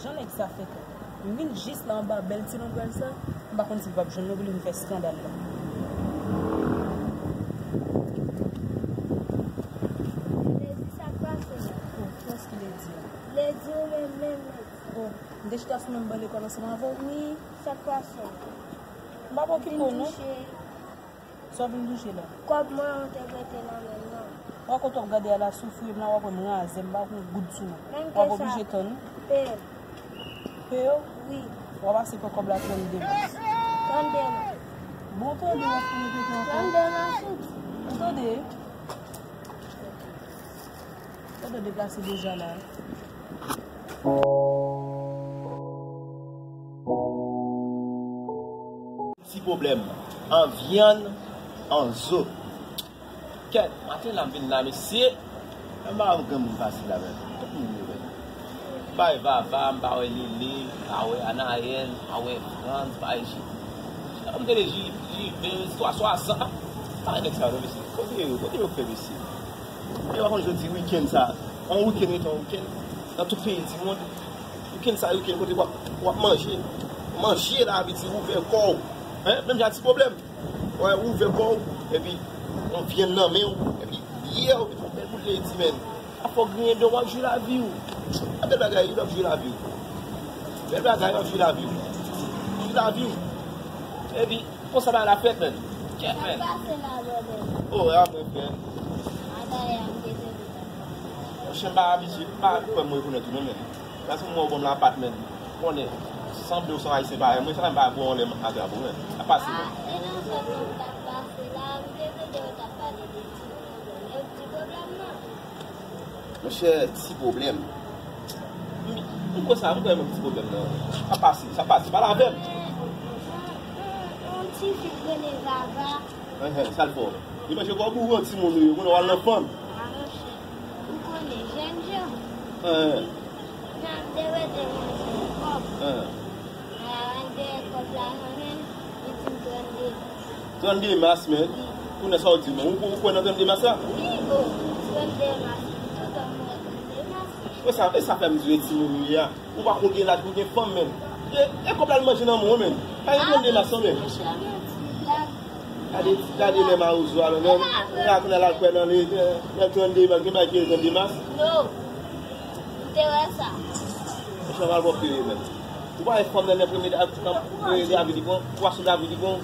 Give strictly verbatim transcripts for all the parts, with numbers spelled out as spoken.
Jan nèg sa fè tèt. M vin jis la anba bèl ti lonbrèl sa, m pa konn si m p ap jwenn non pou li vin fè eskandal la. Ledi, sa k pase? Oh, kiyès ki Ledi a? Ledi, ou menm menm, Ledi. Oh, m te chita sou menm ban lekòl ansanm avè w? Wi, sa k pase? M pa pran okipe w non. Sa w vin touche la? Kòb mwen ou te mete nan men m nan. Wè kote w ap gade a la, soufri m la, w ap wè m razè, m pa gon goud sou mwen. W ap oblije tann. Peye m. Peye w? Wi. W a pase pran kòb la trannde mas. Trannde mas. Bon, tande, w ap fè repete ankò. Trannde mas, wi. Tande. Tande deplase deja la. Ti pwoblèm. An vyann, an zo. Kèt, maten la m vin la, mesye. M pa wè granmoun pase la, menm. Tout moun yo, menm. M pa wè Vava, m pa wè Lele, m pa wè Anayèl, m pa wè Frantz, m pa wè Ji. M tande Ji, Ji ven, twa swasan. M pa wè nèg sa yo, non, mesye. Kote yo, kote yo fè, mesye? Yo pa konn jodi wikenn sa. On wikenn rete on wikenn. Nan tout peyi dimonn. Wikenn sa, wikenn kote w ap, w ap manje. Manje la, vle di ouvè kò w. Hein? Menm jan ti pwoblèm. Wè, ou ouvè kò w, epi yon vyann nan men w, epi yeah, ou met yon bèl bout ledi, menn. Afè w griyen dan w, w ap jwi lavi w. A bèl bagay, wi, w ap jwi lavi w. Bèl bagay, w ap jwi lavi w. Jwi lavi w. Epi, konsa bagay la fèt, menn. Kèt, menn. Sa pase la, brother? Oh, a mwen, frè. Atayè a, m te tande. Monchè, m pa abitye, m pa kwè m rekonèt ou, non, menn. Paske mwen, ou ban m lapat, menn. Konnen, sanble ou se yon Ayisyen parèy mwen, sa fè m pa bon anlè m atrap ou, menn. Sa pase, menn. Ah, e nan sa konn t ap pase la, m te tande yo t ap pale de ti pwoblèm. E ti pwoblèm nan. Monchè, ti pwoblèm. M, m kwè sa, m kwè menm ti pwoblèm nan. Sa pase, sa pase, pale avè m. Yon, yon, yon ti fi k rele Vava. Enhen, sa l fè w? Li manje kòb ou, yon timoun ou ye, kounye a w al nan fanm. Ah, monchè. Ou konnen, jèn jan. Enhen. Nan m te rete manje kòb. Enhen. Ala, m te wè kòb la nan men l, li di m trannde. Trannde mas, menn. Kounye a sa w di, menn? Ou, ou kwè nan trannde mas la? Wi, o, trannde mas. Tout tan m wè trannde mas. E sa, e sa fè m di w e timoun ou ye a. Ou pa ko gen laj pou gen fanm, menn. E, e kòb la l manje nan men w, menn. Pa gen trannde mas non, menn. Gade, gade lè mawozo a, menn. Menn, la kounye a l al kwè nan le, nan trannde mas, gen bagay ki rele trannde mas. Non. M te wè sa. Monchè, m al bò peye, menn. Ou pa wè fanm nan, nan premye da-, nan premye David li pran, pwason David li pran.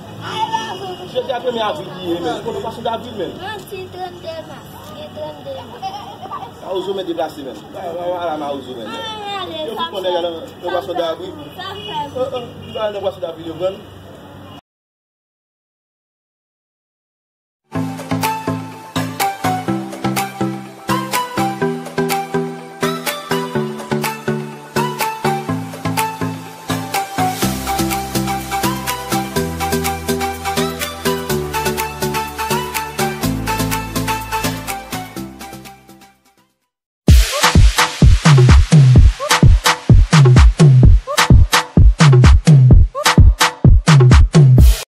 Jodi a premye avril li ye, menn. Ou konnen pwason David, menn. Manti, trannde mas. Gen trannde mas. Mawozo, menn, deplase, menn. Ba, ba, ba, ala mawozo, menn. Yo fout pran nèg la nan, nan pwason David. Sa m fè. Yo pran nan pwason David, yo pran.